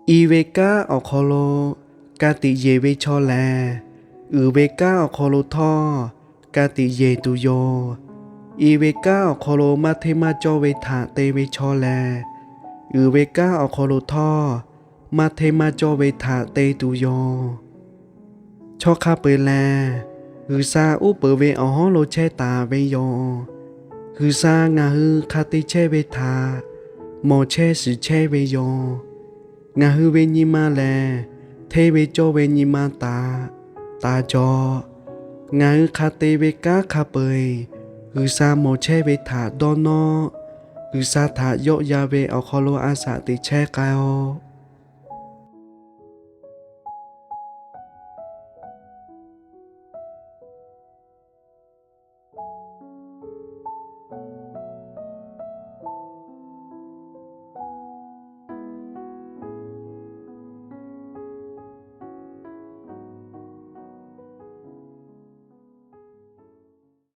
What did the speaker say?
I ve kanˉ awˬ hk'aw lo ka tiꞈ yeˬ ve chaw lehˬ, uiˍ ve kanˉ awˬ hk'aw lo htawˇ ka tiꞈ yeˬ tuˬ yoˬ. I ve kanˉ awˬ hk'aw lo maˇ hteˇ maˇ cawˇ ve htaꞈ te ve chaw lehˬ, uiˍ ve kanˉ awˬ hk'aw lo htawˇ maˇ hteˇ maˇ cawˇ ve htaꞈ te tuˬ yoˬ. Chaw hk'a peu-eˬ lehˬ, G'uiˬsha uˉ peunˍ ve awˬ hawˉ lo chehˇ taˍ ve yoˬ. G'uiˬsha ngaˬ hui hk'a te chehˇ ve htaꞈ mawˬ chehˇ shiˍ chehˇ ve yoˬ. Ngaˬ hui ve nyi ma lehˬ, hteˇ ve cawˇ ve nyi ma taˍ, taˍ jaw. Ngaˬ hui hk'a te ve kanˉ hk'a peu-eˬ G'uiˬsha mawˬ chehˇ ve htaꞈ dawˇ nawˉ, G'uiˬsha htaꞈ yawˆ yan ve awˬ hk'aw lo a shaꞈ teꞈ chehˇ k'ai-o.